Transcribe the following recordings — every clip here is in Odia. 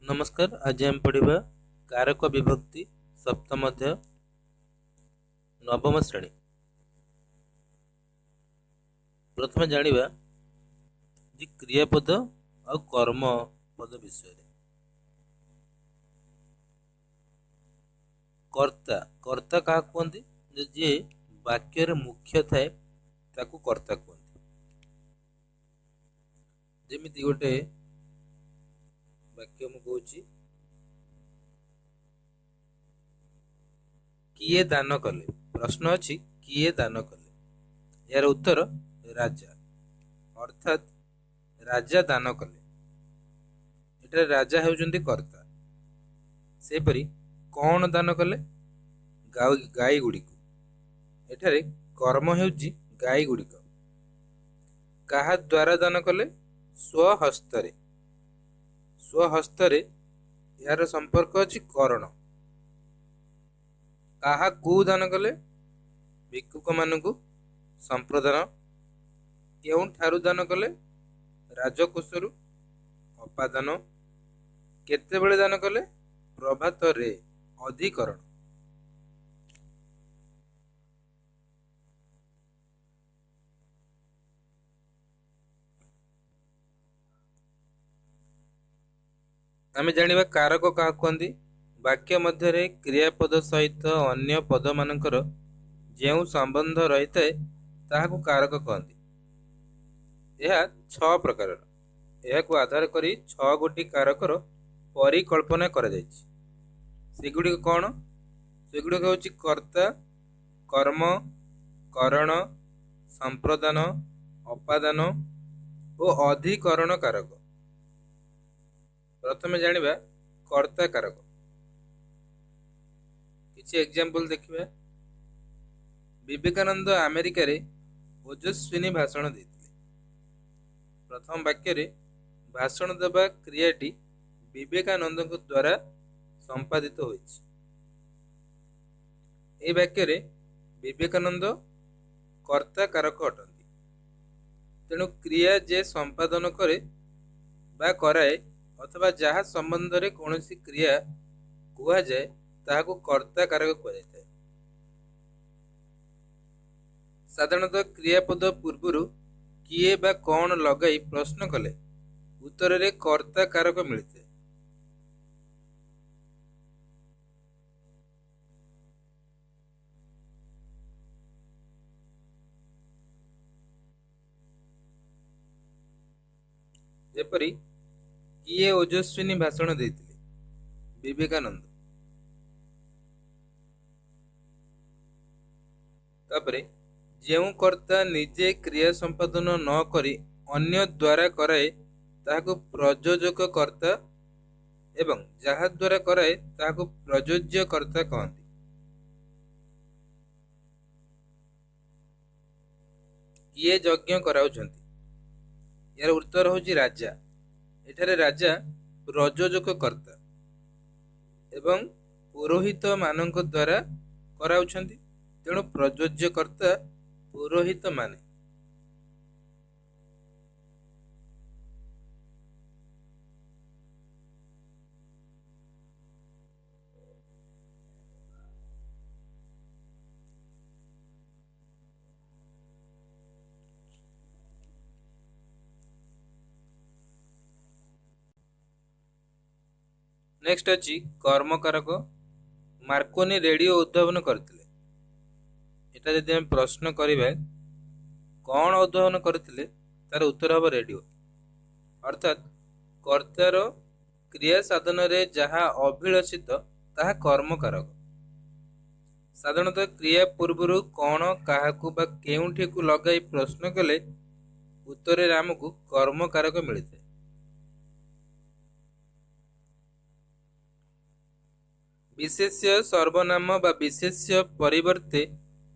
ନମସ୍କାର, ଆଜି ଆମେ ପଢ଼ିବା କାରକ ବିଭକ୍ତି, ସପ୍ତମ ଅଧ୍ୟାୟ, ନବମ ଶ୍ରେଣୀ। ପ୍ରଥମେ ଜାଣିବା ଯେ କ୍ରିୟାପଦ ଆଉ କର୍ମ ପଦ ବିଷୟରେ। କର୍ତ୍ତା, କର୍ତ୍ତା କାହାକୁ କୁହନ୍ତି? ଯେ ଯିଏ ବାକ୍ୟରେ ମୁଖ୍ୟ ଥାଏ ତାକୁ କର୍ତ୍ତା କୁହନ୍ତି। ଯେମିତି ଗୋଟେ ବାକ୍ୟ ମୁଁ କହୁଛି, କିଏ ଦାନ କଲେ? ପ୍ରଶ୍ନ ଅଛି, କିଏ ଦାନ କଲେ? ଏହାର ଉତ୍ତର ରାଜା, ଅର୍ଥାତ୍ ରାଜା ଦାନ କଲେ। ଏଠାରେ ରାଜା ହେଉଛନ୍ତି କର୍ତ୍ତା। ସେହିପରି କଣ ଦାନ କଲେ? ଗାଈ ଗୁଡ଼ିକୁ। ଏଠାରେ କର୍ମ ହେଉଛି ଗାଈ ଗୁଡ଼ିକ। କାହା ଦ୍ୱାରା ଦାନ କଲେ? ସ୍ୱହସ୍ତରେ। ସ୍ୱହସ୍ତରେ ଏହାର ସମ୍ପର୍କ ଅଛି କରଣ। କାହାକୁ ଦାନ କଲେ? ଭିକ୍ଷୁକମାନଙ୍କୁ, ସମ୍ପ୍ରଦାନ। କେଉଁଠାରୁ ଦାନ କଲେ? ରାଜକୋଷରୁ, ଅପାଦାନ। କେତେବେଳେ ଦାନ କଲେ? ପ୍ରଭାତରେ, ଅଧିକରଣ। ଆମେ ଜାଣିବା କାରକ କାହାକୁ କୁହନ୍ତି। ବାକ୍ୟ ମଧ୍ୟରେ କ୍ରିୟାପଦ ସହିତ ଅନ୍ୟ ପଦମାନଙ୍କର ଯେଉଁ ସମ୍ବନ୍ଧ ରହିଥାଏ ତାହାକୁ କାରକ କହନ୍ତି। ଏହା 6 ପ୍ରକାରର। ଏହାକୁ ଆଧାର କରି 6 ଗୋଟି କାରକର ପରିକଳ୍ପନା କରାଯାଇଛି। ସେଗୁଡ଼ିକ କଣ? ସେଗୁଡ଼ିକ ହେଉଛି କର୍ତ୍ତା, କର୍ମ, କରଣ, ସମ୍ପ୍ରଦାନ, ଅପାଦାନ ଓ ଅଧିକରଣ କାରକ। ପ୍ରଥମେ ଜାଣିବା କର୍ତ୍ତା କାରକ। କିଛି ଏକ୍ଜାମ୍ପଲ ଦେଖିବା। ବିବେକାନନ୍ଦ ଆମେରିକାରେ ଓଜସ୍ୱିନୀ ଭାଷଣ ଦେଇଥିଲେ। ପ୍ରଥମ ବାକ୍ୟରେ ଭାଷଣ ଦେବା କ୍ରିୟାଟି ବିବେକାନନ୍ଦଙ୍କ ଦ୍ୱାରା ସମ୍ପାଦିତ ହୋଇଛି। ଏହି ବାକ୍ୟରେ ବିବେକାନନ୍ଦ କର୍ତ୍ତା କାରକ ଅଟନ୍ତି। ତେଣୁ କ୍ରିୟା ଯେ ସମ୍ପାଦନ କରେ ବା କରାଏ ଅଥବା ଯାହା ସମ୍ବନ୍ଧରେ କୌଣସି କ୍ରିୟା କୁହାଯାଏ ତାହାକୁ କର୍ତ୍ତା କାରକ କୁହାଯାଇଥାଏ। ସାଧାରଣତଃ କ୍ରିୟାପଦ ପୂର୍ବରୁ କିଏ ବା କଣ ଲଗାଇ ପ୍ରଶ୍ନ କଲେ ଉତ୍ତରରେ କର୍ତ୍ତା କାରକ ମିଳିଥାଏ। ଯେପରି କିଏ ଓଜସ୍ୱିନୀ ଭାଷଣ ଦେଇଥିଲେ? ବିବେକାନନ୍ଦ। ତାପରେ ଯେଉଁ କର୍ତ୍ତା ନିଜେ କ୍ରିୟା ସମ୍ପାଦନ ନ କରି ଅନ୍ୟ ଦ୍ୱାରା କରାଏ ତାହାକୁ ପ୍ରଯୋଜକ କର୍ତ୍ତା ଏବଂ ଯାହା ଦ୍ୱାରା କରାଏ ତାହାକୁ ପ୍ରଯୋଜ୍ୟ କର୍ତ୍ତା କହନ୍ତି। କିଏ ଯଜ୍ଞ କରାଉଛନ୍ତି? ଏହାର ଉତ୍ତର ହେଉଛି ରାଜା। ଏଠାରେ ରାଜା ପ୍ରଯୋଜକ କର୍ତ୍ତା ଏବଂ ପୁରୋହିତ ମାନଙ୍କ ଦ୍ୱାରା କରାଉଛନ୍ତି, ତେଣୁ ପ୍ରଯୋଜ୍ୟ କର୍ତ୍ତା ପୁରୋହିତ ମାନେ। ନେକ୍ସଟ ଅଛି କର୍ମକାରକ। ମାର୍କୋନି ରେଡିଓ ଉଦ୍ଭାବନ କରିଥିଲେ। ଏଟା ଯଦି ଆମେ ପ୍ରଶ୍ନ କରିବା କଣ ଉଦ୍ଭାବନ କରିଥିଲେ, ତାର ଉତ୍ତର ହେବ ରେଡିଓ। ଅର୍ଥାତ୍ କର୍ତ୍ତାର କ୍ରିୟା ସାଧନରେ ଯାହା ଅଭିଳଷିତ ତାହା କର୍ମକାରକ। ସାଧାରଣତଃ କ୍ରିୟା ପୂର୍ବରୁ କଣ, କାହାକୁ ବା କେଉଁଠିକୁ ଲଗାଇ ପ୍ରଶ୍ନ କଲେ ଉତ୍ତରରେ ଆମକୁ କର୍ମକାରକ ମିଳିଥାଏ। ବିଶେଷ୍ୟ ସର୍ବନାମ ବା ବିଶେଷ୍ୟ ପରିବର୍ତ୍ତେ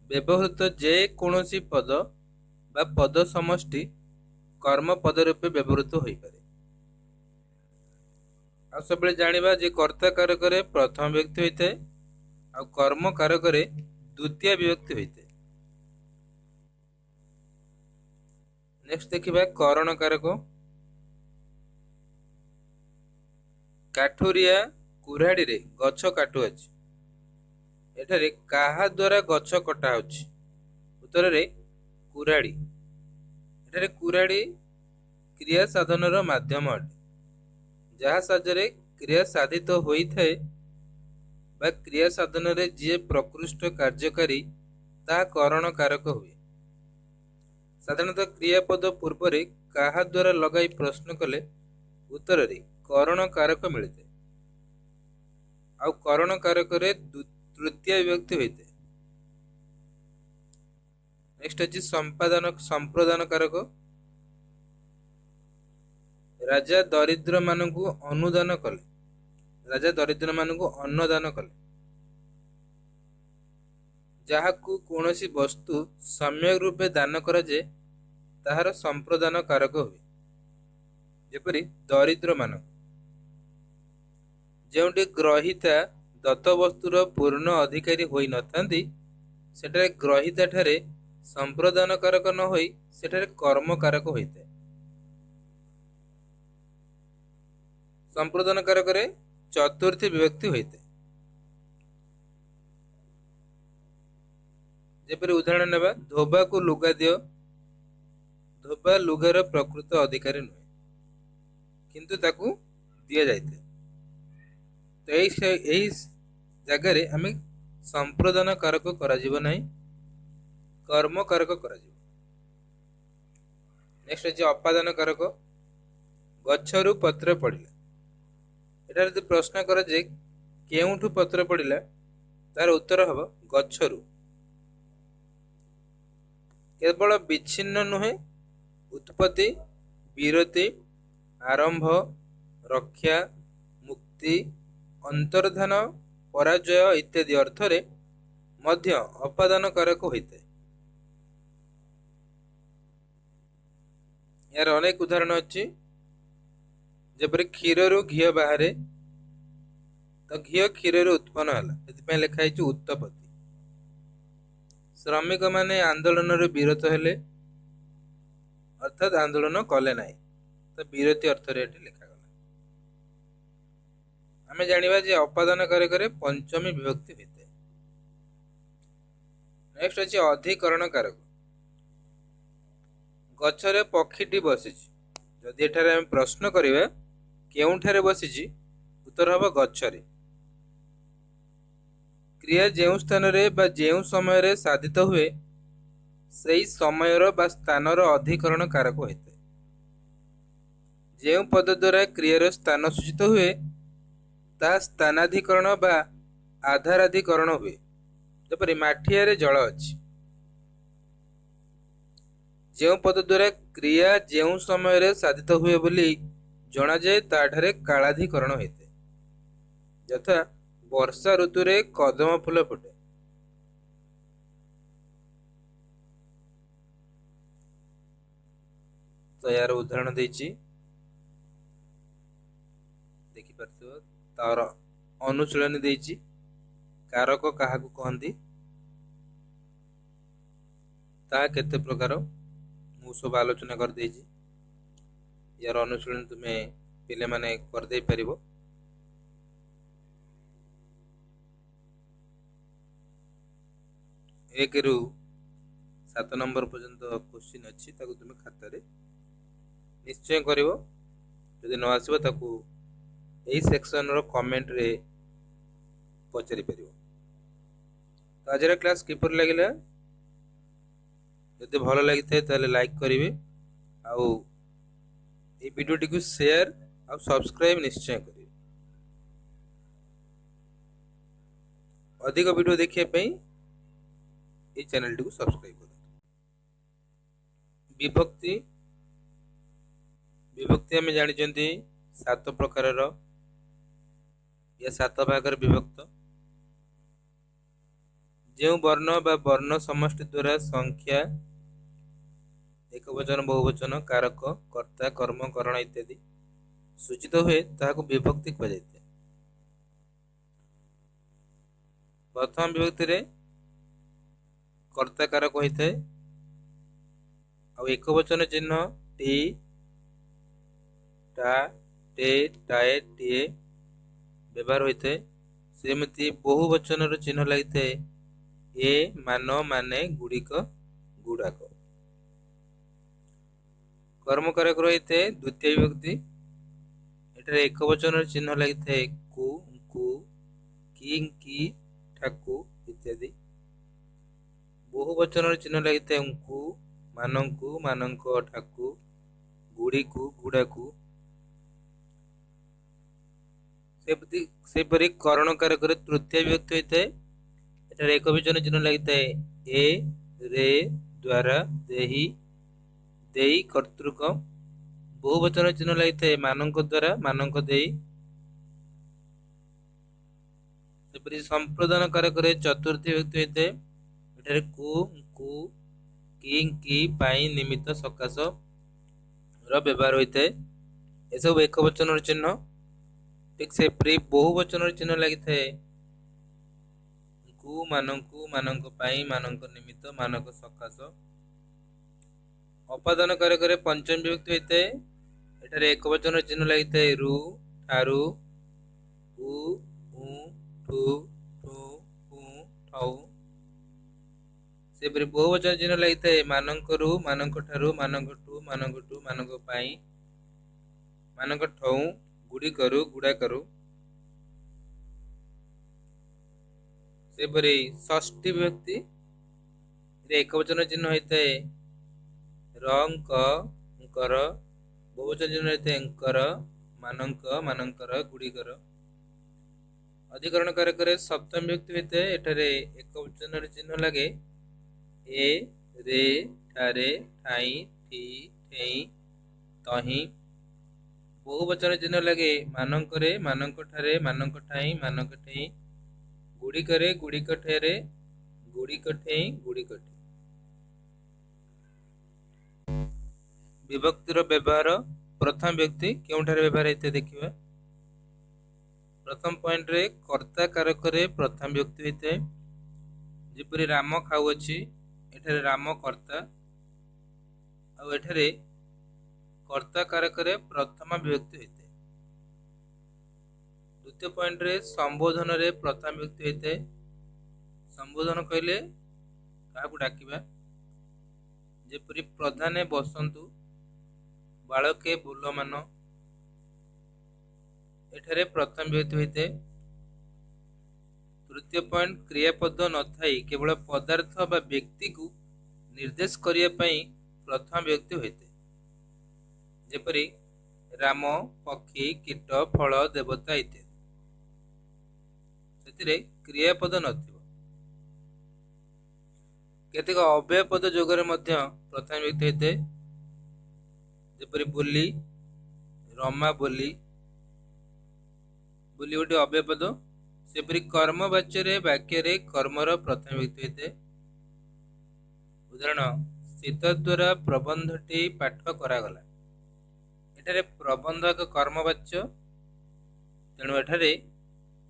ବ୍ୟବହୃତ ଯେକୌଣସି ପଦ ବା ପଦ ସମଷ୍ଟି କର୍ମପଦ ରୂପେ ବ୍ୟବହୃତ ହୋଇପାରେ। ଆଉ ସବୁବେଳେ ଜାଣିବା ଯେ କର୍ତ୍ତା କାରକରେ ପ୍ରଥମ ବିଭକ୍ତି ହୋଇଥାଏ ଆଉ କର୍ମ କାରକରେ ଦ୍ୱିତୀୟ ବିଭକ୍ତି ହୋଇଥାଏ। ନେକ୍ସଟ ଦେଖିବା କରଣ କାରକ। କାଠୁରିଆ କୁରାଢ଼ୀରେ ଗଛ କାଟୁଅଛି। ଏଠାରେ କାହା ଦ୍ୱାରା ଗଛ କଟା ହେଉଛି? ଉତ୍ତରରେ କୁରାଢ଼ୀ। ଏଠାରେ କୁରାଢ଼ୀ କ୍ରିୟା ସାଧନର ମାଧ୍ୟମ ଅଟେ, ଯାହା ସାହାଯ୍ୟରେ କ୍ରିୟା ସାଧିତ ହୋଇଥାଏ ବା କ୍ରିୟା ସାଧନରେ ଯିଏ ପ୍ରକୃଷ୍ଟ କାର୍ଯ୍ୟକାରୀ ତାହା କରଣ କାରକ ହୁଏ। ସାଧାରଣତଃ କ୍ରିୟାପଦ ପୂର୍ବରେ କାହା ଦ୍ୱାରା ଲଗାଇ ପ୍ରଶ୍ନ କଲେ ଉତ୍ତରରେ କରଣ କାରକ ମିଳିଥାଏ। ଆଉ କରଣ କାରକରେ ତୃତୀୟ ବିଭକ୍ତି ହୋଇଥାଏ। ନେକ୍ସଟ ଅଛି ସମ୍ପ୍ରଦାନ କାରକ। ରାଜା ଦରିଦ୍ରମାନଙ୍କୁ ଅନୁଦାନ କଲେ। ରାଜା ଦରିଦ୍ରମାନଙ୍କୁ ଅନ୍ନଦାନ କଲେ। ଯାହାକୁ କୌଣସି ବସ୍ତୁ ସମ୍ୟକ ରୂପେ ଦାନ କରାଯାଏ ତାହାର ସମ୍ପ୍ରଦାନ କାରକ ହୁଏ, ଯେପରି ଦରିଦ୍ରମାନଙ୍କୁ। ଯେଉଁଠି ଗ୍ରହୀତା ଦତ୍ତ ବସ୍ତୁର ପୂର୍ଣ୍ଣ ଅଧିକାରୀ ହୋଇନଥାନ୍ତି ସେଠାରେ ଗ୍ରହୀତା ଠାରେ ସମ୍ପ୍ରଦାନ କାରକ ନ ହୋଇ ସେଠାରେ କର୍ମ କାରକ ହୋଇଥାଏ। ସମ୍ପ୍ରଦାନ କାରକରେ ଚତୁର୍ଥୀ ବିଭକ୍ତି ହୋଇଥାଏ। ଯେପରି ଉଦାହରଣ ନେବା, ଧୋବାକୁ ଲୁଗା ଦିଅ। ଧୋବା ଲୁଗାର ପ୍ରକୃତ ଅଧିକାରୀ ନୁହେଁ, କିନ୍ତୁ ତାକୁ ଦିଆଯାଇଥାଏ। ତ ଏହି ଜାଗାରେ ଆମେ ସମ୍ପ୍ରଦାନ କାରକ କରାଯିବ ନାହିଁ, କର୍ମ କାରକ କରାଯିବ। ନେକ୍ସଟ ଅଛି ଅପାଦାନ କାରକ। ଗଛରୁ ପତ୍ର ପଡ଼ିଲା। ଏଠାରେ ଯଦି ପ୍ରଶ୍ନ କରାଯାଏ କେଉଁଠୁ ପତ୍ର ପଡ଼ିଲା, ତାର ଉତ୍ତର ହେବ ଗଛରୁ। କେବଳ ବିଚ୍ଛିନ୍ନ ନୁହେଁ, ଉତ୍ପତ୍ତି, ବିରତି, ଆରମ୍ଭ, ରକ୍ଷା, ମୁକ୍ତି, ଅନ୍ତର୍ଧାନ, ପରାଜୟ ଇତ୍ୟାଦି ଅର୍ଥରେ ମଧ୍ୟ ଅପାଦାନ କାରକ ହୋଇଥାଏ। ଏହାର ଅନେକ ଉଦାହରଣ ଅଛି, ଯେପରି କ୍ଷୀରରୁ ଘିଅ ବାହାରେ, ତ ଘିଅ କ୍ଷୀରରୁ ଉତ୍ପନ୍ନ ହେଲା, ସେଥିପାଇଁ ଲେଖା ହେଇଛି ଉତ୍ପତ୍ତି। ଶ୍ରମିକମାନେ ଆନ୍ଦୋଳନରୁ ବିରତ ହେଲେ, ଅର୍ଥାତ୍ ଆନ୍ଦୋଳନ କଲେ ନାହିଁ, ତ ବିରତି ଅର୍ଥରେ ଏଠି ଲେଖାଗଲା। ଆମେ ଜାଣିବା ଯେ ଅପାଦାନ କାରକରେ ପଞ୍ଚମୀ ବିଭକ୍ତି ହୋଇଥାଏ। ନେକ୍ସଟ ଅଛି ଅଧିକରଣ କାରକ। ଗଛରେ ପକ୍ଷୀଟି ବସିଛି। ଯଦି ଏଠାରେ ଆମେ ପ୍ରଶ୍ନ କରିବା କେଉଁଠାରେ ବସିଛି, ଉତ୍ତର ହେବ ଗଛରେ। କ୍ରିୟା ଯେଉଁ ସ୍ଥାନରେ ବା ଯେଉଁ ସମୟରେ ସାଧିତ ହୁଏ ସେହି ସମୟର ବା ସ୍ଥାନର ଅଧିକରଣ କାରକ ହୋଇଥାଏ। ଯେଉଁ ପଦ ଦ୍ୱାରା କ୍ରିୟାର ସ୍ଥାନ ସୂଚିତ ହୁଏ ତାହା ସ୍ଥାନାଧିକରଣ ବା ଆଧାରାଧିକରଣ ହୁଏ। ଯେପରି ମାଠିଆରେ ଜଳ ଅଛି। ଯେଉଁ ପଦ ଦ୍ୱାରା କ୍ରିୟା ଯେଉଁ ସମୟରେ ସାଧିତ ହୁଏ ବୋଲି ଜଣାଯାଏ ତାଠାରେ କାଳାଧିକରଣ ହୋଇଥାଏ। ଯଥା ବର୍ଷା ଋତୁରେ କଦମ ଫୁଲ ଫୁଟେ। ତ ଏହାର ଉଦାହରଣ ଦେଇଛି, ଦେଖିପାରୁଥିବ। ତାର ଅନୁଶୀଳନୀ ଦେଇଛି, କାରକ କାହାକୁ କହନ୍ତି, ତାହା କେତେ ପ୍ରକାର, ମୁଁ ସବୁ ଆଲୋଚନା କରିଦେଇଛି। ଏହାର ଅନୁଶୀଳନୀ ତୁମେ ପିଲାମାନେ କରିଦେଇ ପାରିବ। 1ରୁ 7 ନମ୍ବର ପର୍ଯ୍ୟନ୍ତ କୋଶ୍ଚିନ୍ ଅଛି, ତାକୁ ତୁମେ ଖାତାରେ ନିଶ୍ଚୟ କରିବ। ଯଦି ନ ଆସିବ ତାକୁ ଏହି ସେକ୍ସନର କମେଣ୍ଟରେ ପଚାରି ପାରିବ। ତ ଆଜିର କ୍ଲାସ୍ କିପରି ଲାଗିଲା? ଯଦି ଭଲ ଲାଗିଥାଏ ତାହେଲେ ଲାଇକ୍ କରିବେ, ଆଉ ଏଇ ଭିଡ଼ିଓଟିକୁ ସେୟାର ଆଉ ସବସ୍କ୍ରାଇବ୍ ନିଶ୍ଚୟ କରିବେ। ଅଧିକ ଭିଡ଼ିଓ ଦେଖିବା ପାଇଁ ଏଇ ଚ୍ୟାନେଲଟିକୁ ସବସ୍କ୍ରାଇବ୍ କରନ୍ତୁ। ବିଭକ୍ତି ଆମେ ଜାଣିଛନ୍ତି 7 ପ୍ରକାରର, ୟା 7 ଭାଗରେ ବିଭକ୍ତ। ଯେଉଁ ବର୍ଣ୍ଣ ବା ବର୍ଣ୍ଣ ସମଷ୍ଟି ଦ୍ୱାରା ସଂଖ୍ୟା, ଏକବଚନ, ବହୁବଚନ, କାରକ, କର୍ତ୍ତା, କର୍ମ, କରଣ ଇତ୍ୟାଦି ସୂଚିତ ହୁଏ ତାହାକୁ ବିଭକ୍ତି କୁହାଯାଇଥାଏ। ପ୍ରଥମ ବିଭକ୍ତିରେ କର୍ତ୍ତା କାରକ ହୋଇଥାଏ, ଆଉ ଏକବଚନ ଚିହ୍ନ ଟି, ଟା, ଟେ, ଟାଏ, ଟିଏ ବ୍ୟବହାର ହୋଇଥାଏ। ସେମିତି ବହୁ ବଚନର ଚିହ୍ନ ଲାଗିଥାଏ ଏ, ମାନ, ମାନେ, ଗୁଡ଼ିକ, ଗୁଡ଼ାକ। କର୍ମକାରକ ରହିଥାଏ ଦ୍ୱିତୀୟ ବିଭକ୍ତି। ଏଠାରେ ଏକ ବଚନର ଚିହ୍ନ ଲାଗିଥାଏ କୁ, ଙ୍କୁ, କି, ଙ୍କି, ଠାକୁ ଇତ୍ୟାଦି। ବହୁ ବଚନର ଚିହ୍ନ ଲାଗିଥାଏ ଙ୍କୁ, ମାନଙ୍କୁ, ମାନଙ୍କ ଠାକୁ, ଗୁଡ଼ିକୁ, ଗୁଡ଼ାକୁ। ସେପରି କରଣ କାରକରେ ତୃତୀୟ ବିଭକ୍ତି ହୋଇଥାଏ। ଏଠାରେ ଏକ ବଚନ ଚିହ୍ନ ଲାଗିଥାଏ ଏ, ରେ, ଦ୍ୱାରା, ଦେହି, ଦେଇ, କର୍ତ୍ତୃକ। ବହୁ ବଚନ ଚିହ୍ନ ଲାଗିଥାଏ ମାନଙ୍କ ଦ୍ୱାରା, ମାନଙ୍କ ଦେଇ। ସେପରି ସମ୍ପ୍ରଦାନ କାରକରେ ଚତୁର୍ଥୀ ବିଭକ୍ତି ହୋଇଥାଏ। ଏଠାରେ କୁ, ଙ୍କୁ, କି, ଙ୍କି, ପାଇଁ, ନିମିତ୍ତ, ସକାଶ ର ବ୍ୟବହାର ହୋଇଥାଏ। ଏସବୁ ଏକ ବଚନର ଚିହ୍ନ। ଠିକ୍ ସେପରି ବହୁ ବଚନର ଚିହ୍ନ ଲାଗିଥାଏ ଙ୍କୁ, ମାନଙ୍କୁ, ମାନଙ୍କ ପାଇଁ, ମାନଙ୍କ ନିମିତ୍ତ, ମାନଙ୍କ ସକାଶ। ଅପାଦାନ କାରକରେ ପଞ୍ଚମ ବିଭକ୍ତି ହୋଇଥାଏ। ଏଠାରେ ଏକ ବଚନର ଚିହ୍ନ ଲାଗିଥାଏ ରୁ, ଠାରୁ, ଉ, ଉଁ, ଠୁ, ଠୁଁ, ପୁଁ, ଠଉଁ। ସେପରି ବହୁ ବଚନ ଚିହ୍ନ ଲାଗିଥାଏ ମାନଙ୍କରୁ, ମାନଙ୍କ ଠାରୁ, ମାନଙ୍କଠୁ, ମାନଙ୍କଠୁ, ମାନଙ୍କ ପାଇଁ, ମାନଙ୍କ ଠଉଁ, ଗୁଡ଼ିକରୁ, ଗୁଡ଼ାକରୁ। ସେପରି ଷଷ୍ଠୀ ବିଭକ୍ତି ରେ ଏକ ବଚନ ଚିହ୍ନ ହୋଇଥାଏ ର, ଙ୍କ, ଙ୍କର। ବହୁବଚନ ଚିହ୍ନ ହୋଇଥାଏ ଙ୍କର, ମାନଙ୍କ, ମାନଙ୍କର, ଗୁଡ଼ିକର। ଅଧିକରଣ କାରକରେ ସପ୍ତମ ବିଭକ୍ତି ହୋଇଥାଏ। ଏଠାରେ ଏକ ବଚନର ଚିହ୍ନ ଲାଗେ ଏ, ରେ, ଠାରେ, ଠାଇଁ, ଠି, ଠେଇଁ, ତହିଁ। ବହୁ ବଚନ ଚିହ୍ନ ଲାଗେ ମାନଙ୍କରେ, ମାନଙ୍କ ଠାରେ, ମାନଙ୍କ ଠାଇଁ, ମାନଙ୍କ ଠେଇଁ, ଗୁଡ଼ିକରେ, ଗୁଡ଼ିକ ଠାରେ, ଗୁଡ଼ିକ ଠେଇଁ, ଗୁଡ଼ିକ ଠେଇଁ। ବିଭକ୍ତିର ବ୍ୟବହାର ପ୍ରଥମ ବ୍ୟକ୍ତି କେଉଁଠାରେ ବ୍ୟବହାର ହେଇଥାଏ ଦେଖିବା। ପ୍ରଥମ ପଏଣ୍ଟରେ କର୍ତ୍ତା କାରକରେ ପ୍ରଥମ ବ୍ୟକ୍ତି ହୋଇଥାଏ। ଯେପରି ରାମ ଖାଉଅଛି, ଏଠାରେ ରାମ କର୍ତ୍ତା, ଆଉ ଏଠାରେ କର୍ତ୍ତା କାରକରେ ପ୍ରଥମ ବିଭକ୍ତି ହୋଇଥାଏ। ଦ୍ୱିତୀୟ ପଏଣ୍ଟରେ ସମ୍ବୋଧନରେ ପ୍ରଥମ ବିଭକ୍ତି ହୋଇଥାଏ। ସମ୍ବୋଧନ କହିଲେ କାହାକୁ ଡାକିବା, ଯେପରି ପ୍ରଧାନେ ବସନ୍ତୁ, ବାଳକେ ବୋଲମାନ, ଏଠାରେ ପ୍ରଥମ ବିଭକ୍ତି ହୋଇଥାଏ। ତୃତୀୟ ପଏଣ୍ଟ କ୍ରିୟାପଦ ନଥାଇ କେବଳ ପଦାର୍ଥ ବା ବ୍ୟକ୍ତିକୁ ନିର୍ଦ୍ଦେଶ କରିବା ପାଇଁ ପ୍ରଥମ ବିଭକ୍ତି ହୋଇଥାଏ। ଯେପରି ରାମ, ପକ୍ଷୀ, କୀଟ, ଫଳ, ଦେବତା ଇତ୍ୟାଦି। ସେଥିରେ କ୍ରିୟାପଦ ନଥିବ। କେତେକ ଅବ୍ୟୟ ପଦ ଯୋଗରେ ମଧ୍ୟ ପ୍ରଥମ ବିଭକ୍ତି ହୋଇଥାଏ। ଯେପରି ବୋଲି, ରମା ବୋଲି, ବୋଲି ଗୋଟେ ଅବ୍ୟୟ ପଦ। ସେପରି କର୍ମବାଚ୍ୟରେ ବାକ୍ୟରେ କର୍ମର ପ୍ରଥମ ବିଭକ୍ତି ହୋଇଥାଏ। ଉଦାହରଣ, ସୀତା ଦ୍ୱାରା ପ୍ରବନ୍ଧଟି ପାଠ କରାଗଲା। ଏଠାରେ ପ୍ରବନ୍ଧ ଏକ କର୍ମବାଚ୍ୟ, ତେଣୁ ଏଠାରେ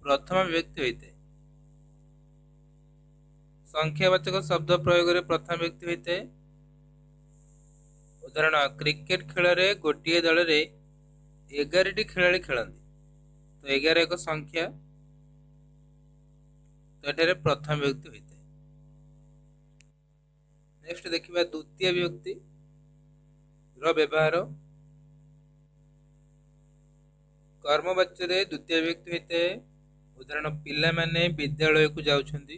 ପ୍ରଥମ ବିଭକ୍ତି ହୋଇଥାଏ। ସଂଖ୍ୟାବାଚକ ଶବ୍ଦ ପ୍ରୟୋଗରେ ପ୍ରଥମ ବିଭକ୍ତି ହୋଇଥାଏ। ଉଦାହରଣ, କ୍ରିକେଟ ଖେଳରେ ଗୋଟିଏ ଦଳରେ 11ଟି ଖେଳାଳି ଖେଳନ୍ତି, ତ 11 ଏକ ସଂଖ୍ୟା, ତ ଏଠାରେ ପ୍ରଥମ ବିଭକ୍ତି ହୋଇଥାଏ। ନେକ୍ସଟ ଦେଖିବା ଦ୍ୱିତୀୟ ବିଭକ୍ତି ର ବ୍ୟବହାର। କର୍ମବାଚ୍ୟରେ ଦ୍ୱିତୀୟ ବିଭକ୍ତି ହୋଇଥାଏ। ଉଦାହରଣ, ପିଲାମାନେ ବିଦ୍ୟାଳୟକୁ ଯାଉଛନ୍ତି,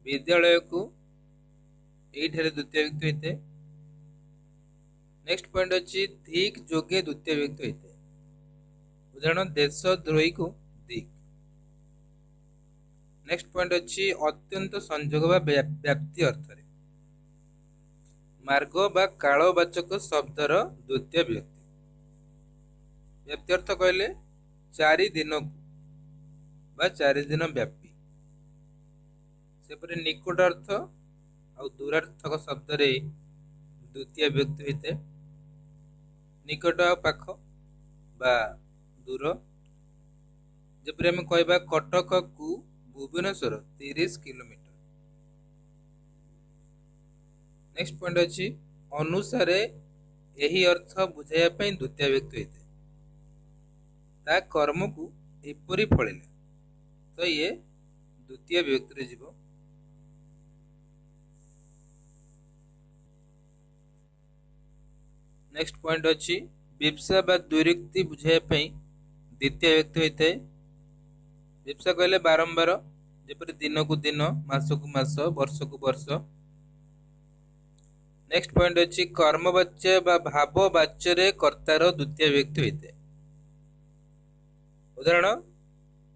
ବିଦ୍ୟାଳୟକୁ ଏଇଠାରେ ଦ୍ୱିତୀୟ ବିଭକ୍ତି ହୋଇଥାଏ। ନେକ୍ସଟ ପଏଣ୍ଟ ଅଛି ଧିକ୍ ଯୋଗେ ଦ୍ୱିତୀୟ ବିଭକ୍ତି ହୋଇଥାଏ। ଉଦାହରଣ, ଦେଶଦ୍ରୋହୀକୁ ଧିକ୍। ନେକ୍ସଟ ପଏଣ୍ଟ ଅଛି ଅତ୍ୟନ୍ତ ସଂଯୋଗ ବା ବ୍ୟାପ୍ତି ଅର୍ଥରେ ମାର୍ଗ ବା କାଳବାଚକ ଶବ୍ଦର ଦ୍ୱିତୀୟ ବିଭକ୍ତି। ବ୍ୟାପ୍ତି ଅର୍ଥ କହିଲେ 4 ଦିନକୁ ବା 4 ଦିନ ବ୍ୟାପୀ। ସେପରି ନିକଟ ଅର୍ଥ ଆଉ ଦୂରାର୍ଥକ ଶବ୍ଦରେ ଦ୍ୱିତୀୟ ବିଭକ୍ତି ହୋଇଥାଏ। ନିକଟ ଆଉ ପାଖ ବା ଦୂର। ଯେପରି ଆମେ କହିବା କଟକକୁ ଭୁବନେଶ୍ୱର 30 କିଲୋମିଟର। ନେକ୍ସଟ ପଏଣ୍ଟ ଅଛି ଅନୁସାରେ ଏହି ଅର୍ଥ ବୁଝାଇବା ପାଇଁ ଦ୍ୱିତୀୟ ବିଭକ୍ତି ହୋଇଥାଏ। ତା କର୍ମକୁ ଏପରି ଫଳିଲା। ତ ଇଏ ଦ୍ୱିତୀୟ ବିଭକ୍ତିରେ ଯିବ। ନେକ୍ସଟ ପଏଣ୍ଟ ଅଛି, ଲିପ୍ସା ବା ଦ୍ୱିରୁକ୍ତି ବୁଝାଇବା ପାଇଁ ଦ୍ୱିତୀୟ ବିଭକ୍ତି ହୋଇଥାଏ। ଲିପ୍ସା କହିଲେ ବାରମ୍ବାର, ଯେପରି ଦିନକୁ ଦିନ, ମାସକୁ ମାସ, ବର୍ଷକୁ ବର୍ଷ। ନେକ୍ସଟ ପଏଣ୍ଟ ଅଛି, କର୍ମବାଚ୍ୟ ବା ଭାବବାଚ୍ୟରେ କର୍ତ୍ତାର ଦ୍ୱିତୀୟ ବିଭକ୍ତି ହୋଇଥାଏ। ଉଦାହରଣ,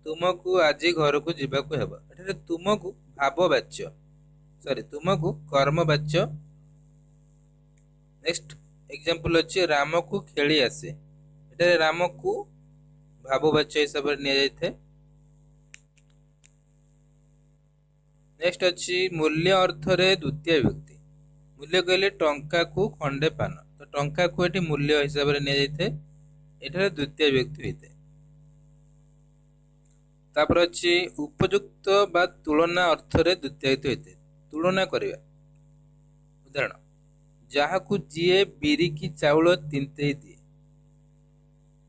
ତୁମକୁ ଆଜି ଘରକୁ ଯିବାକୁ ହେବ। ଏଠାରେ ତୁମକୁ ଭାବବାଚ୍ୟ, ସରି, ତୁମକୁ କର୍ମବାଚ୍ୟ। ନେକ୍ସଟ ଏକ୍ଜାମ୍ପଲ ଅଛି, ରାମକୁ ଖେଳି ଆସେ। ଏଠାରେ ରାମକୁ ଭାବବାଚ୍ୟ ହିସାବରେ ନିଆଯାଇଥାଏ। ନେକ୍ସଟ ଅଛି, ମୂଲ୍ୟ ଅର୍ଥରେ ଦ୍ୱିତୀୟ ବିଭକ୍ତି। ମୂଲ୍ୟ କହିଲେ ଟଙ୍କାକୁ ଖଣ୍ଡେ ପାନ, ତ ଟଙ୍କାକୁ ଏଠି ମୂଲ୍ୟ ହିସାବରେ ନିଆଯାଇଥାଏ, ଏଠାରେ ଦ୍ୱିତୀୟ ବିଭକ୍ତି ହୋଇଥାଏ। ତାପରେ ଅଛି, ଉପଯୁକ୍ତ ବା ତୁଳନା ଅର୍ଥରେ ଦ୍ୱିତୀୟ ବିଭକ୍ତି ହୋଇଥାଏ। ତୁଳନା କରିବା। ଉଦାହରଣ, ଯାହାକୁ ଯିଏ ବିରିକି ଚାଉଳ ତିନ୍ତେଇ ଦିଏ।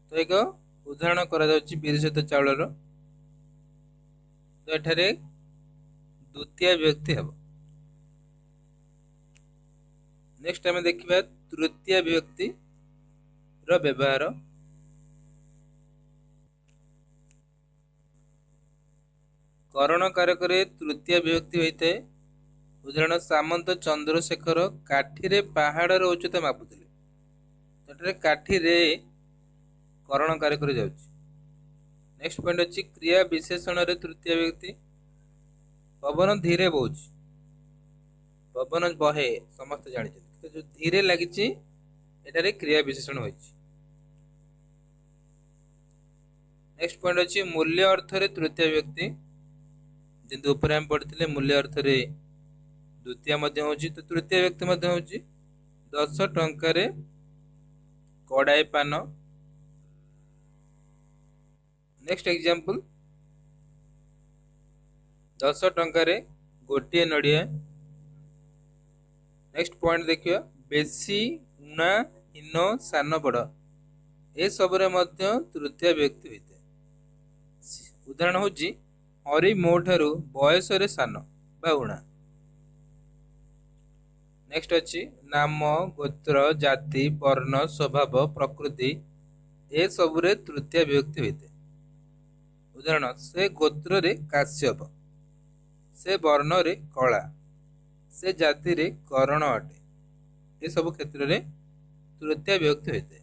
ତ ଏକ ଉଦାହରଣ କରାଯାଉଛି ବିରି ସହିତ ଚାଉଳର, ତ ଏଠାରେ ଦ୍ୱିତୀୟ ବିଭକ୍ତି ହେବ। ନେକ୍ସଟ ଆମେ ଦେଖିବା ତୃତୀୟ ବିଭକ୍ତିର ବ୍ୟବହାର। କରଣ କାରକରେ ତୃତୀୟ ବିଭକ୍ତି ହୋଇଥାଏ। ଉଦାହରଣ, ସାମନ୍ତ ଚନ୍ଦ୍ରଶେଖର କାଠିରେ ପାହାଡ଼ର ଉଚ୍ଚତା ମାପୁଥିଲେ। ଏଠାରେ କାଠିରେ କରଣ କାରକରେ ଯାଉଛି। ନେକ୍ସଟ ପଏଣ୍ଟ ଅଛି, କ୍ରିୟା ବିଶେଷଣରେ ତୃତୀୟ ବିଭକ୍ତି। ପବନ ଧୀରେ ବହୁଛି, ପବନ ବହେ ସମସ୍ତେ ଜାଣିଛନ୍ତି, କିନ୍ତୁ ଯୋଉ ଧୀରେ ଲାଗିଛି ଏଠାରେ କ୍ରିୟା ବିଶେଷଣ ହୋଇଛି। ନେକ୍ସଟ ପଏଣ୍ଟ ଅଛି, ମୂଲ୍ୟ ଅର୍ଥରେ ତୃତୀୟ ବିଭକ୍ତି। ଯେମିତି ଉପରେ ଆମେ ପଢିଥିଲେ ମୂଲ୍ୟ ଅର୍ଥରେ ଦ୍ୱିତୀୟ ମଧ୍ୟ ହେଉଛି, ତ ତୃତୀୟ ବିଭକ୍ତି ମଧ୍ୟ ହେଉଛି। 10 ଟଙ୍କାରେ କଡ଼ାଏ ପାନ। ନେକ୍ସଟ ଏକ୍ଜାମ୍ପଲ, 10 ଟଙ୍କାରେ ଗୋଟିଏ ନଡ଼ିଆ। ନେକ୍ସଟ ପଏଣ୍ଟ ଦେଖିବା, ବେଶୀ, ଊଣା, ହୀନ, ସାନ, ବଡ଼ ଏସବୁରେ ମଧ୍ୟ ତୃତୀୟ ବିଭକ୍ତି ହୋଇଥାଏ। ଉଦାହରଣ ହେଉଛି, ହରି ମୋ ଠାରୁ ବୟସରେ ସାନ ବା ଊଣା। ନେକ୍ସଟ ଅଛି, ନାମ, ଗୋତ୍ର, ଜାତି, ବର୍ଣ୍ଣ, ସ୍ୱଭାବ, ପ୍ରକୃତି ଏସବୁରେ ତୃତୀୟ ବିଭକ୍ତି ହୋଇଥାଏ। ଉଦାହରଣ, ସେ ଗୋତ୍ରରେ କାଶ୍ୟପ, ସେ ବର୍ଣ୍ଣରେ କଳା, ସେ ଜାତିରେ କରଣ ଅଟେ। ଏସବୁ କ୍ଷେତ୍ରରେ ତୃତୀୟ ବିଭକ୍ତି ହୋଇଥାଏ।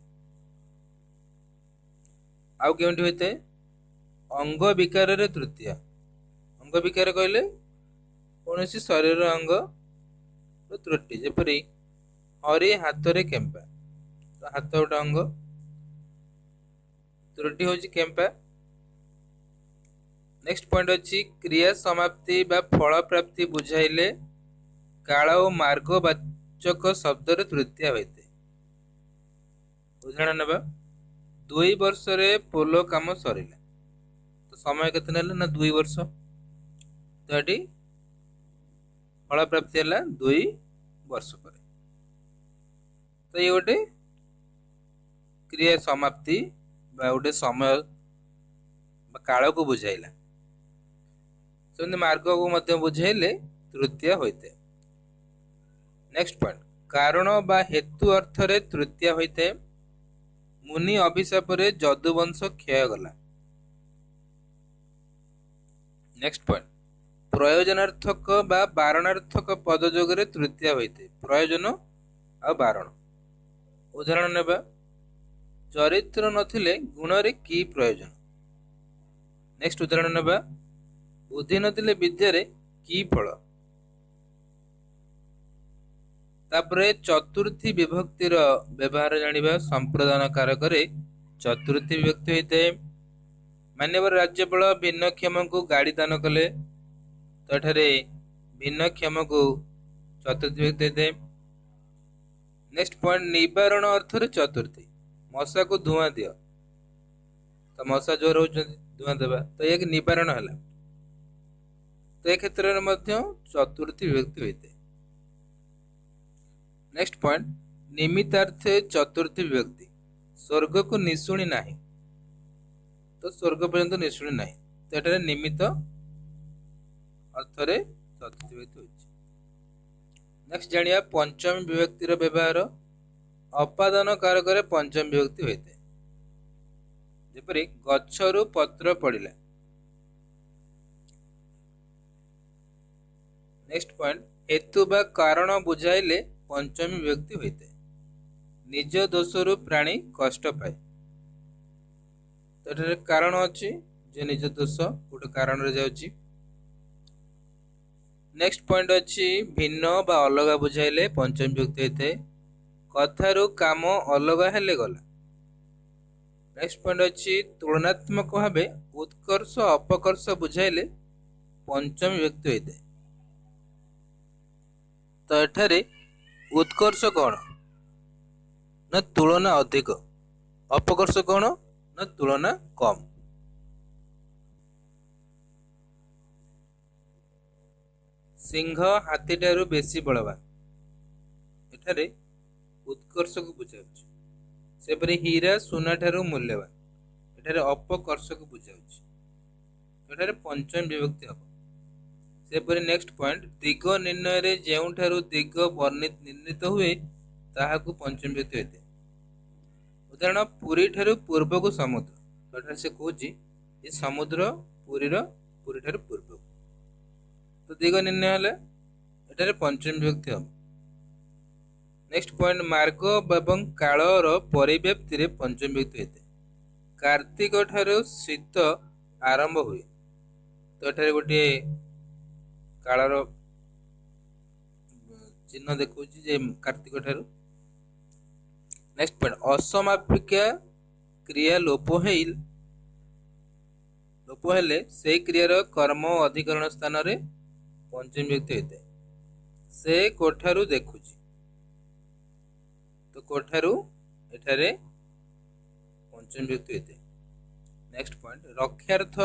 ଆଉ କେଉଁଠି ହୋଇଥାଏ? ଅଙ୍ଗ ବିକାରରେ ତୃତୀୟ। ଅଙ୍ଗ ବିକାର କହିଲେ କୌଣସି ଶରୀର ଅଙ୍ଗ ତ୍ରୁଟି, ଯେପରି ହରି ହାତରେ କେମ୍ପା, ତ ହାତ ଗୋଟେ ଅଙ୍ଗ, ତ୍ରୁଟି ହେଉଛି କେମ୍ପା। ନେକ୍ସଟ ପଏଣ୍ଟ ଅଛି, କ୍ରିୟା ସମାପ୍ତି ବା ଫଳ ପ୍ରାପ୍ତି ବୁଝାଇଲେ କାଳ ଓ ମାର୍ଗବାଚକ ଶବ୍ଦରେ ତୃତୀୟା ହୋଇଥାଏ। ଉଦାହରଣ ନେବା, 2 ବର୍ଷରେ ପୋଲ କାମ ସରିଲା। ତ ସମୟ କେତେ ନେଲା ନା 2 ବର୍ଷ, ତ ଏଠି ଫଳ ପ୍ରାପ୍ତି ହେଲା 2 ବର୍ଷ ପରେ। ତ ଇଏ ଗୋଟେ କ୍ରିୟା ସମାପ୍ତି ବା ଗୋଟେ ସମୟ ବା କାଳକୁ ବୁଝାଇଲା। ସେମିତି ମାର୍ଗକୁ ମଧ୍ୟ ବୁଝାଇଲେ ତୃତୀୟ ହୋଇଥାଏ। ନେକ୍ସଟ ପଏଣ୍ଟ, କାରଣ ବା ହେତୁ ଅର୍ଥରେ ତୃତୀୟ ହୋଇଥାଏ। ମୁନି ଅଭିଶାପରେ ଯଦୁବଂଶ କ୍ଷୟ ଗଲା। ନେକ୍ସଟ ପଏଣ୍ଟ, ପ୍ରୟୋଜନାର୍ଥକ ବା ବାରଣାର୍ଥକ ପଦଯୋଗରେ ତୃତୀୟ ହୋଇଥାଏ। ପ୍ରୟୋଜନ ଆଉ ବାରଣ। ଉଦାହରଣ ନେବା, ଚରିତ୍ର ନଥିଲେ ଗୁଣରେ କି ପ୍ରୟୋଜନ। ନେକ୍ସଟ ଉଦାହରଣ ନେବା, ବୁଦ୍ଧି ନଥିଲେ ବିଦ୍ୟାରେ କି ଫଳ। ତାପରେ ଚତୁର୍ଥୀ ବିଭକ୍ତିର ବ୍ୟବହାର ଜାଣିବା। ସମ୍ପ୍ରଦାନ କାରକରେ ଚତୁର୍ଥୀ ବିଭକ୍ତି ହୋଇଥାଏ। ମାନ୍ୟବର ରାଜ୍ୟପାଳ ଭିନ୍ନକ୍ଷମଙ୍କୁ ଗାଡ଼ି ଦାନ କଲେ, ତ ଏଠାରେ ଭିନ୍ନକ୍ଷମକୁ ଚତୁର୍ଥୀ ବିଭକ୍ତି ହୋଇଥାଏ। ନେକ୍ସଟ ପଏଣ୍ଟ, ନିବାରଣ ଅର୍ଥରେ ଚତୁର୍ଥୀ। ମଶାକୁ ଧୂଆଁ ଦିଅ, ତ ମଶା ଜୋର ହଉଛନ୍ତି ଧୂଆଁ ଦେବା, ତ ଏକ ନିବାରଣ ହେଲା, ତ ଏ କ୍ଷେତ୍ରରେ ମଧ୍ୟ ଚତୁର୍ଥୀ ବିଭକ୍ତି ହୋଇଥାଏ। ନେକ୍ସଟ ପଏଣ୍ଟ, ନିମିତ୍ତାର୍ଥେ ଚତୁର୍ଥୀ ବିଭକ୍ତି। ସ୍ୱର୍ଗକୁ ନିଶୁଣି ନାହିଁ, ତ ସ୍ୱର୍ଗ ପର୍ଯ୍ୟନ୍ତ ନିଶୁଣି ନାହିଁ। ତ ଏଠାରେ ନିମିତ୍ତ ଅର୍ଥରେ ଚତୁର୍ଥୀ ବିଭକ୍ତି ହୋଇଛି। ନେକ୍ସଟ ଜାଣିବା ପଞ୍ଚମୀ ବିଭକ୍ତିର ବ୍ୟବହାର। ଅପାଦାନ କାରକରେ ପଞ୍ଚମୀ ବିଭକ୍ତି ହୋଇଥାଏ। ଯେପରି ଗଛରୁ ପତ୍ର ପଡ଼ିଲା। ନେକ୍ସଟ ପଏଣ୍ଟ, ହେତୁ ବା କାରଣ ବୁଝାଇଲେ ପଞ୍ଚମୀ ବିଭକ୍ତି ହୋଇଥାଏ। ନିଜ ଦୋଷରୁ ପ୍ରାଣୀ କଷ୍ଟ ପାଏ। ତ ଏଠାରେ କାରଣ ଅଛି ଯେ ନିଜ ଦୋଷ ଗୋଟେ କାରଣରେ ଯାଉଛି। ନେକ୍ସଟ ପଏଣ୍ଟ ଅଛି ଭିନ୍ନ ବା ଅଲଗା ବୁଝାଇଲେ ପଞ୍ଚମୀ ବିଭକ୍ତି ହୋଇଥାଏ। କଥାରୁ କାମ ଅଲଗା ହେଲେ ଗଲା। ନେକ୍ସଟ ପଏଣ୍ଟ ଅଛି ତୁଳନାତ୍ମକ ଭାବେ ଉତ୍କର୍ଷ ଅପକର୍ଷ ବୁଝାଇଲେ ପଞ୍ଚମୀ ବିଭକ୍ତି ହୋଇଥାଏ। ତ ଏଠାରେ ଉତ୍କର୍ଷ କ'ଣ ନା ତୁଳନା ଅଧିକ, ଅପକର୍ଷ କ'ଣ ନା ତୁଳନା କମ୍। ସିଂହ ହାତୀଠାରୁ ବେଶୀ ବଳବାନ, ଏଠାରେ ଉତ୍କର୍ଷକୁ ବୁଝାଉଛି। ସେପରି ହୀରା ସୁନାଠାରୁ ମୂଲ୍ୟବାନ, ଏଠାରେ ଅପକର୍ଷକୁ ବୁଝାଉଛି। ଏଠାରେ ପଞ୍ଚମୀ ବିଭକ୍ତି ହେବ। ସେପରି ନେକ୍ସଟ ପଏଣ୍ଟ, ଦିଗ ନିର୍ଣ୍ଣୟରେ ଯେଉଁଠାରୁ ଦିଗ ନିର୍ଣ୍ଣିତ ହୁଏ ତାହାକୁ ପଞ୍ଚମୀ ବିଭକ୍ତି ହୋଇଥାଏ। ଉଦାହରଣ, ପୁରୀଠାରୁ ପୂର୍ବକୁ ସମୁଦ୍ର। ଏଠାରେ ସେ କହୁଛି ଯେ ସମୁଦ୍ର ପୁରୀଠାରୁ ପୂର୍ବକୁ। ତ ଦିଗ ନିର୍ଣ୍ଣୟ ହେଲେ ଏଠାରେ ପଞ୍ଚମୀ ବିଭକ୍ତି ହେବ। ନେକ୍ସଟ ପଏଣ୍ଟ, ମାର୍ଗ ଏବଂ କାଳର ପରିବ୍ୟାପ୍ତିରେ ପଞ୍ଚମୀ ବିଭକ୍ତି ହୋଇଥାଏ। କାର୍ତ୍ତିକ ଠାରୁ ଶୀତ ଆରମ୍ଭ ହୁଏ। ତ ଏଠାରେ ଗୋଟିଏ କାଳର ଚିହ୍ନ ଦେଖାଉଛି ଯେ କାର୍ତ୍ତିକ ଠାରୁ। ନେକ୍ସଟ ପଏଣ୍ଟ, ଅସମାପିକା କ୍ରିୟା ଲୋପ ହେଲେ ସେଇ କ୍ରିୟାର କର୍ମ ଅଧିକରଣ ସ୍ଥାନରେ ପଞ୍ଚମୀ ବିଭକ୍ତି ହୋଇଥାଏ। ସେ କୋଠାରୁ ଦେଖୁଛି। ତ କୋଠାରୁ ଏଠାରେ ପଞ୍ଚମୀ ବିଭକ୍ତି ହୋଇଥାଏ। ନେକ୍ସଟ ପଏଣ୍ଟ, ରକ୍ଷାର୍ଥ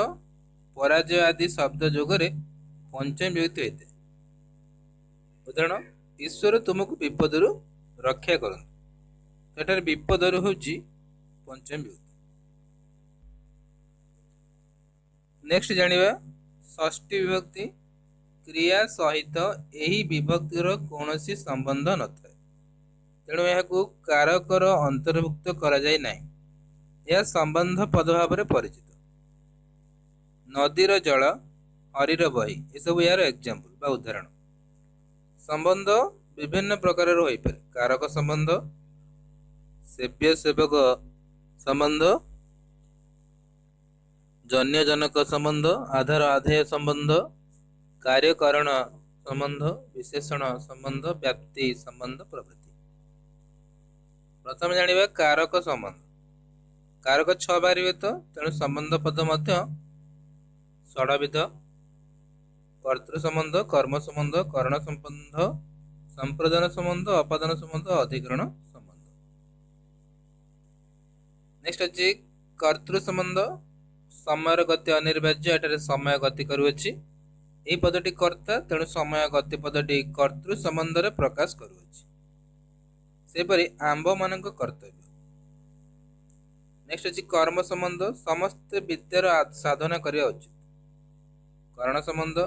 ପରାଜୟ ଆଦି ଶବ୍ଦ ଯୋଗରେ ପଞ୍ଚମୀ ବିଭକ୍ତି ହୋଇଥାଏ। ଉଦାହରଣ, ଈଶ୍ୱର ତୁମକୁ ବିପଦରୁ ରକ୍ଷା କରନ୍ତୁ। ଏଠାରେ ବିପଦରୁ ହେଉଛି ପଞ୍ଚମୀ ବିଭକ୍ତି। ନେକ୍ସଟ ଜାଣିବା ଷଷ୍ଠୀ ବିଭକ୍ତି। କ୍ରିୟା ସହିତ ଏହି ବିଭକ୍ତିର କୌଣସି ସମ୍ବନ୍ଧ ନଥାଏ, ତେଣୁ ଏହାକୁ କାରକର ଅନ୍ତର୍ଭୁକ୍ତ କରାଯାଇ ନାହିଁ। ଏହା ସମ୍ବନ୍ଧ ପଦ ଭାବରେ ପରିଚିତ। ନଦୀର ଜଳ, ହରିର ବହି, ଏସବୁ ଏହାର ଏକ୍ଜାମ୍ପଲ ବା ଉଦାହରଣ। ସମ୍ବନ୍ଧ ବିଭିନ୍ନ ପ୍ରକାରର ହୋଇପାରେ। କାରକ ସମ୍ବନ୍ଧ, ସେବ୍ୟ ସେବକ ସମ୍ବନ୍ଧ, ଜନ୍ୟ ଜନକ ସମ୍ବନ୍ଧ, ଆଧାର ଆଧେୟ ସମ୍ବନ୍ଧ, କାର୍ଯ୍ୟକାରଣ ସମ୍ବନ୍ଧ, ବିଶେଷଣ ସମ୍ବନ୍ଧ, ବ୍ୟାପ୍ତି ସମ୍ବନ୍ଧ ପ୍ରଭୃତି। ପ୍ରଥମେ ଜାଣିବା କାରକ ସମ୍ବନ୍ଧ। କାରକ 6 ବାରିବିଧ, ତେଣୁ ସମ୍ବନ୍ଧ ପଦ ମଧ୍ୟ ଷଡ଼ବିଧ। କର୍ତ୍ତୃ ସମ୍ବନ୍ଧ, କର୍ମ ସମ୍ବନ୍ଧ, କରଣ ସମ୍ବନ୍ଧ, ସମ୍ପ୍ରଦାନ ସମ୍ବନ୍ଧ, ଅପାଦାନ ସମ୍ବନ୍ଧ, ଅଧିକରଣ ସମ୍ବନ୍ଧ। ନେକ୍ସଟ ଅଛି କର୍ତ୍ତୃ ସମ୍ବନ୍ଧ। ସମୟର ଗତି ଅନିର୍ବାର୍ଯ୍ୟ, ଏଠାରେ ସମୟ ଗତି କରୁଅଛି। ଏହି ପଦଟି କର୍ତ୍ତା, ତେଣୁ ସମୟ ଗତି ପଦଟି କର୍ତ୍ତୃ ସମ୍ବନ୍ଧରେ ପ୍ରକାଶ କରୁଅଛି। ସେହିପରି ଆମ୍ଭମାନଙ୍କ କର୍ତ୍ତବ୍ୟ। ନେକ୍ସଟ ଅଛି କର୍ମ ସମ୍ବନ୍ଧ। ସମସ୍ତେ ବିଦ୍ୟାର ସାଧନା କରିବା ଉଚିତ। କରଣ ସମ୍ବନ୍ଧ।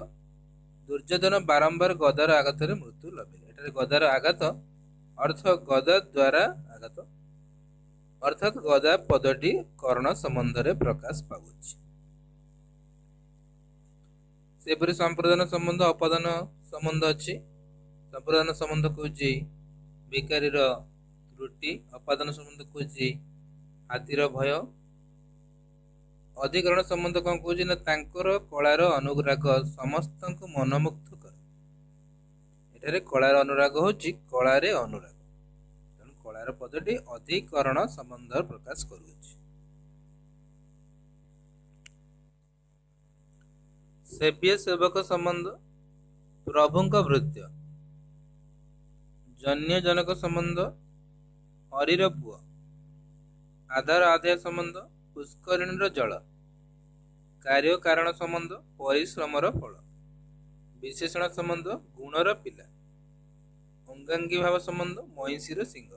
ଦୁର୍ଯ୍ୟୋଧନ ବାରମ୍ବାର ଗଦାର ଆଘାତରେ ମୃତ୍ୟୁ ଲଭିଲେ। ଏଠାରେ ଗଦାର ଆଘାତ ଅର୍ଥ ଗଦା ଦ୍ୱାରା ଆଘାତ, ଅର୍ଥାତ୍ ଗଦା ପଦଟି କରଣ ସମ୍ବନ୍ଧରେ ପ୍ରକାଶ ପାଉଅଛି। ସେପରି ସମ୍ପ୍ରଦାନ ସମ୍ବନ୍ଧ, ଅପାଦାନ ସମ୍ବନ୍ଧ ଅଛି। ସମ୍ପ୍ରଦାନ ସମ୍ବନ୍ଧ କହୁଛି ଭିକାରୀର ତ୍ରୁଟି, ଅପାଦାନ ସମ୍ବନ୍ଧ କହୁଛି ହାତୀର ଭୟ। ଅଧିକରଣ ସମ୍ବନ୍ଧ କଣ କହୁଛି ନା ତାଙ୍କର କଳାର ଅନୁରାଗ ସମସ୍ତଙ୍କୁ ମନମୁଗ୍ଧ କରେ। ଏଠାରେ କଳାର ଅନୁରାଗ ହେଉଛି କଳାରେ ଅନୁରାଗ, ତେଣୁ କଳାର ପଦଟି ଅଧିକରଣ ସମ୍ବନ୍ଧ ପ୍ରକାଶ କରୁଅଛି। ସେବ୍ୟ ସେବକ ସମ୍ବନ୍ଧ, ପ୍ରଭୁଙ୍କ ଭୃତ୍ୟ। ଜନ୍ୟ ଜନକ ସମ୍ବନ୍ଧ, ହରିର ପୁଅ। ଆଧାର ଆଧେୟ ସମ୍ବନ୍ଧ, ପୁଷ୍କରିଣୀର ଜଳ। କାର୍ଯ୍ୟ କାରଣ ସମ୍ବନ୍ଧ, ପରିଶ୍ରମର ଫଳ। ବିଶେଷଣ ସମ୍ବନ୍ଧ, ଗୁଣର ପିଲା। ଅଙ୍ଗାଙ୍ଗୀ ଭାବ ସମ୍ବନ୍ଧ, ମଇଁଷିର ସିଂହ।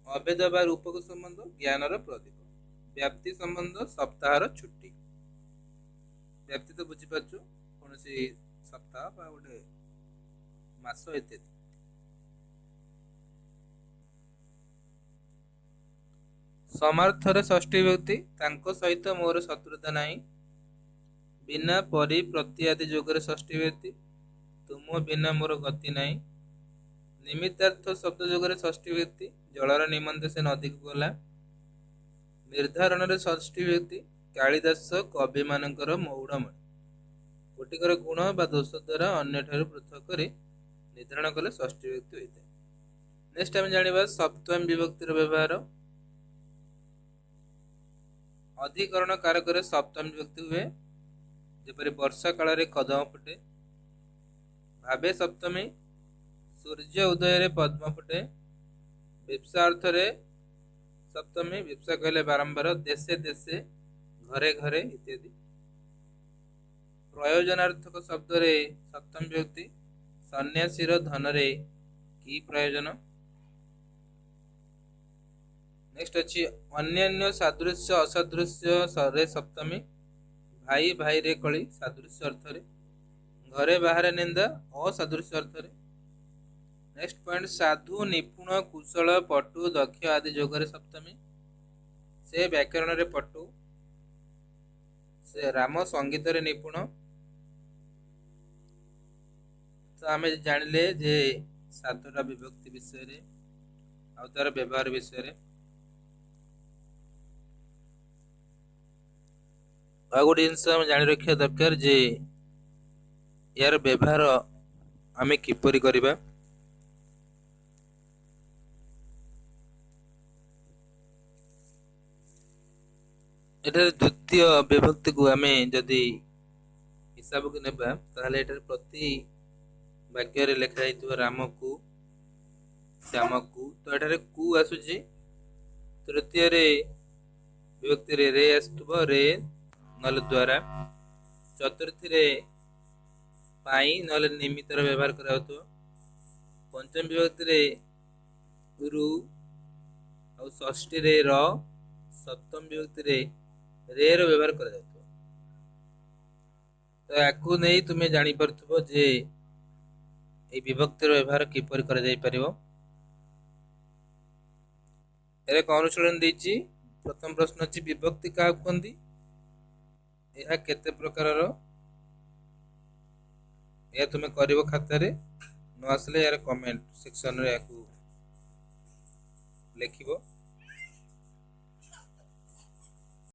ଅଭେଦ ବା ରୂପକ ସମ୍ବନ୍ଧ, ଜ୍ଞାନର ପ୍ରଦୀପ। ବ୍ୟାପ୍ତି ସମ୍ବନ୍ଧ ସପ୍ତାହର ଛୁଟି। ବ୍ୟାପ୍ତି ତ ବୁଝିପାରୁଛୁ, କୌଣସି ସପ୍ତାହ ବା ଗୋଟେ ମାସ ଇତ୍ୟାଦି। ସମାର୍ଥରେ ଷଷ୍ଠୀ ବିଭକ୍ତି, ତାଙ୍କ ସହିତ ମୋର ଶତ୍ରୁତା ନାହିଁ। ବିନା, ପରି, ପ୍ରତି ଆଦି ଯୋଗରେ ଷଷ୍ଠୀ ବିଭକ୍ତି, ତୁମ ବିନା ମୋର ଗତି ନାହିଁ। ନିମିତ୍ତାର୍ଥ ଶବ୍ଦ ଯୋଗରେ ଷଷ୍ଠୀ ବିଭକ୍ତି, ଜଳର ନିମନ୍ତେ ସେ ନଦୀକୁ ଗଲା। ନିର୍ଦ୍ଧାରଣରେ ଷଷ୍ଠୀ ବିଭକ୍ତି, କାଳିଦାସ କବିମାନଙ୍କର ମଉଡ଼ମଣି। ଗୋଟିକର ଗୁଣ ବା ଦୋଷ ଦ୍ୱାରା ଅନ୍ୟଠାରୁ ପୃଥକ କରି ନିର୍ଦ୍ଧାରଣ କଲେ ଷଷ୍ଠୀ ବିଭକ୍ତି ହୋଇଥାଏ। ନେକ୍ସଟ ଆମେ ଜାଣିବା ସପ୍ତମୀ ବିଭକ୍ତିର ବ୍ୟବହାର। ଅଧିକରଣ କାରକରେ ସପ୍ତମୀ ବିଭକ୍ତି ହୁଏ, ଯେପରି ବର୍ଷା କାଳରେ କଦମ ଫୁଟେ। ଭାବେ ସପ୍ତମୀ, ସୂର୍ଯ୍ୟ ଉଦୟରେ ପଦ୍ମ ଫୁଟେ। ବିପ୍ସା ଅର୍ଥରେ ସପ୍ତମୀ, ବିପ୍ସା କହିଲେ ବାରମ୍ବାର, ଦେଶେ ଦେଶେ, ଘରେ ଘରେ ଇତ୍ୟାଦି। ପ୍ରୟୋଜନାର୍ଥକ ଶବ୍ଦରେ ସପ୍ତମୀ ବିଭକ୍ତି, ସନ୍ନ୍ୟାସୀର ଧନରେ କି ପ୍ରୟୋଜନ। ନେକ୍ସଟ ଅଛି ଅନ୍ୟାନ୍ୟ ସାଦୃଶ୍ୟ ଅସାଦୃଶ୍ୟ ରେ ସପ୍ତମୀ, ଭାଇ ଭାଇରେ କଳି ସାଦୃଶ୍ୟ ଅର୍ଥରେ, ଘରେ ବାହାରେ ନିନ୍ଦା ଅସାଦୃଶ୍ୟ ଅର୍ଥରେ। ନେକ୍ସଟ ପଏଣ୍ଟ ସାଧୁ, ନିପୁଣ, କୁଶଳ, ପଟୁ, ଦକ୍ଷ ଆଦି ଯୋଗରେ ସପ୍ତମୀ, ସେ ବ୍ୟାକରଣରେ ପଟୁ, ସେ ରାମ ସଙ୍ଗୀତରେ ନିପୁଣ। ତ ଆମେ ଜାଣିଲେ ଯେ 7ଟା ବିଭକ୍ତି ବିଷୟରେ ଆଉ ତାର ବ୍ୟବହାର ବିଷୟରେ। ଆଉ ଗୋଟେ ଜିନିଷ ଆମେ ଜାଣି ରଖିବା ଦରକାର ଯେ ଏହାର ବ୍ୟବହାର ଆମେ କିପରି କରିବା। ଏଠାରେ ଦ୍ୱିତୀୟ ବିଭକ୍ତିକୁ ଆମେ ଯଦି ହିସାବକୁ ନେବା ତାହେଲେ ଏଠାରେ ପ୍ରତି ବାକ୍ୟରେ ଲେଖା ଯାଇଥିବ ରାମକୁ, ଶ୍ୟାମକୁ, ତ ଏଠାରେ କୁ ଆସୁଛି। ତୃତୀୟରେ ବିଭକ୍ତିରେ ରେ ଆସୁଥିବ, ରେ ନହେଲେ ଦ୍ୱାରା। ଚତୁର୍ଥୀରେ ପାଇଁ ନହେଲେ ନିମିତ୍ତର ବ୍ୟବହାର କରାଯାଉଥିବ। ପଞ୍ଚମ ବିଭକ୍ତିରେ ରୁ ଆଉ ଷଷ୍ଠୀରେ ର, ସପ୍ତମ ବିଭକ୍ତିରେ ରେ ର ବ୍ୟବହାର କରାଯାଉଥିବ। ତ ୟାକୁ ନେଇ ତୁମେ ଜାଣିପାରୁଥିବ ଯେ এই ବିଭକ୍ତିର ବ୍ୟବହାର କିପରି କରାଯାଇପାରିବ। ଏରେ ଏକ ଅନୁଶୀଳନ ଦେଇଛି। ପ୍ରଥମ ପ୍ରଶ୍ନ ଅଛି ବିଭକ୍ତି କାହାକୁ କୁହନ୍ତି, ଏହା କେତେ ପ୍ରକାରର, ଏହା ତୁମେ କରିବ ଖାତାରେ, ନ ଆସିଲେ ଏହାର କମେଣ୍ଟ ସେକ୍ସନରେ ଏହାକୁ ଲେଖିବ।